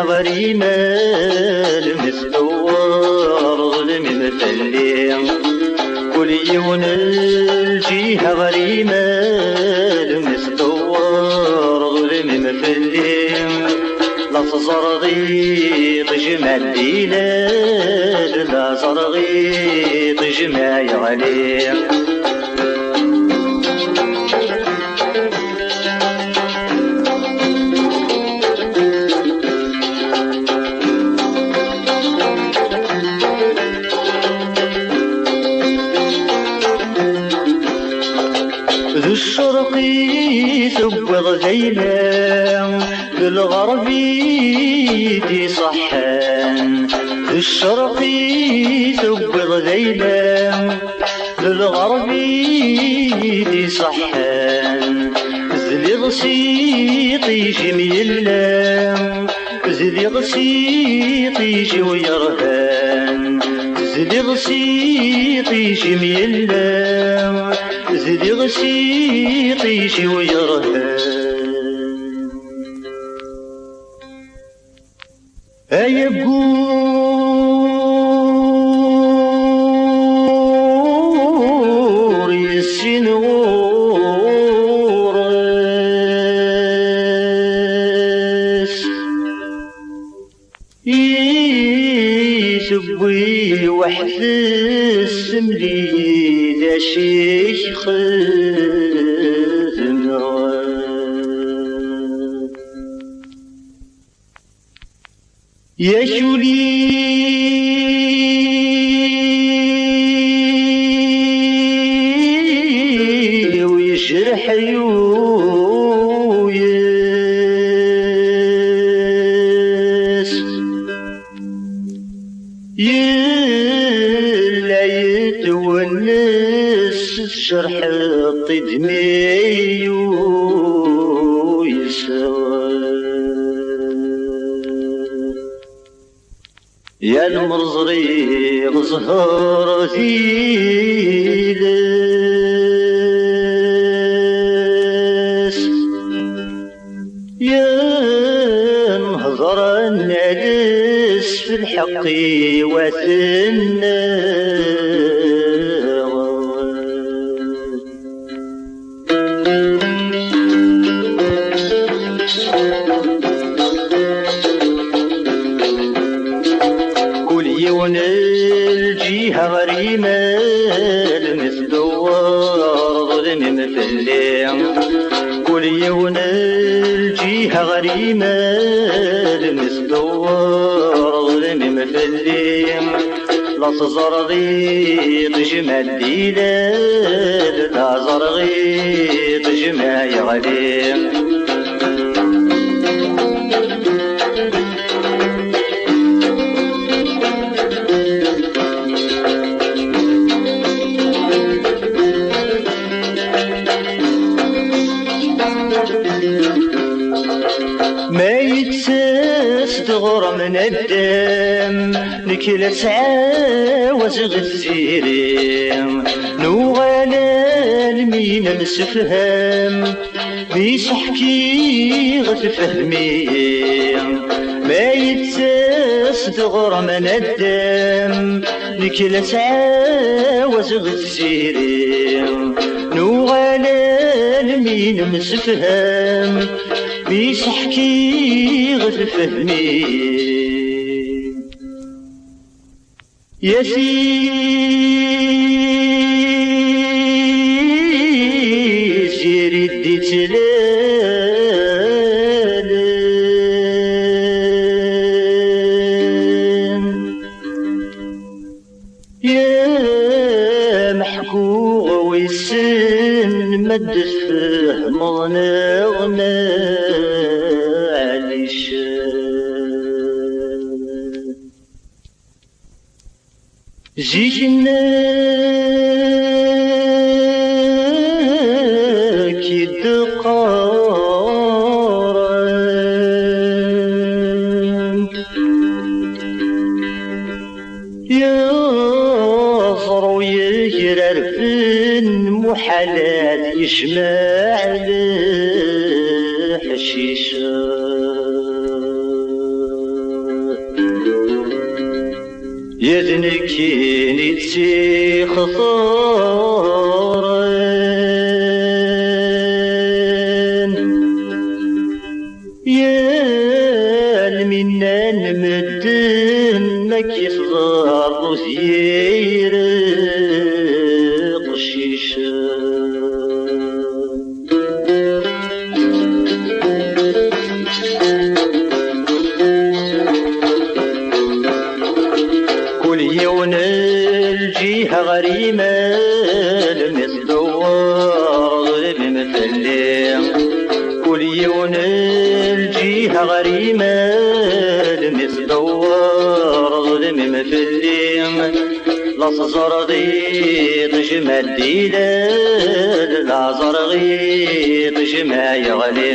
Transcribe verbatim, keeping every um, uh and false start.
Ɣer imal mi tdewwreḍ lmim fell-i, kul yiwen lǧiha ɣer imal mi tdewwreḍ lmim fell-i, la teẓreḍ iṭij ma d-ilal, la ẓreɣ iṭij ma yeɣli. D ccerq i tewwiḍ d ayla, d lɣerb i d-iṣeḥḥan. D ccerq i tewwiḍ d ayla, d lɣerb i d-iṣeḥḥan. Tezliḍ s iṭij-im yella, tezliḍ s iṭij-iw yerhan. Tezliḍ s iṭij-im yella, tezliḍ s iṭij-iw yerhan. Ay aggur yessin ɣur-s, i tewwi waḥd-s, mel-iyi d acu i k-xedmeɣ. Yak ul-iw yejreḥ yuyes, yella yettwennes, tjerḥeḍ-t-id mi yuyes. Yal mer ẓriɣ ẓher d iles, yenhedren ales f lḥeqq-iw ad t-nneɣ. Kul yiwen lǧiha ɣer imal mi tdewwreḍ lmim fell-i. Kul yiwen lǧiha ɣer imal mi tdewwreḍ lmim fell-i. La teẓreḍ iṭij ma d-ilal, la ẓreɣ iṭij ma yeɣli. Ma yettas-d ɣur-m naddam, nekk la ttɛawazeɣ tiziri. Nuɣal almi nemsefham, mi s-ḥkiɣ tfehmi. Ma yettas-d ɣur-m naddam, nekk la ttɛawazeɣ tiziri. Nuɣal almi nemsefham, mi s-ḥkiɣ tfehmi. Ya tiziri d-ittlalen, ya meḥku wissen ma d-tfehmeḍ neɣ maɛlic. Zik-nni k-id-qqaren, yeẓru yegrarfen, muḥal ad yejmeɛ leḥcic. D nekkini i tt-ixeṭren. Yal mi nnan medden, akka i tḍerru tyir qcic. Kul yiwen lǧiha ɣer yimal, mi tdewwer d lmim fell-i. Kul yiwen lǧiha ɣer yimal, mi tdewwer d lmim fell-i. La teẓẓerḍ iṭij ma d-ilal, la ẓerɣ iṭij ma yeɣli.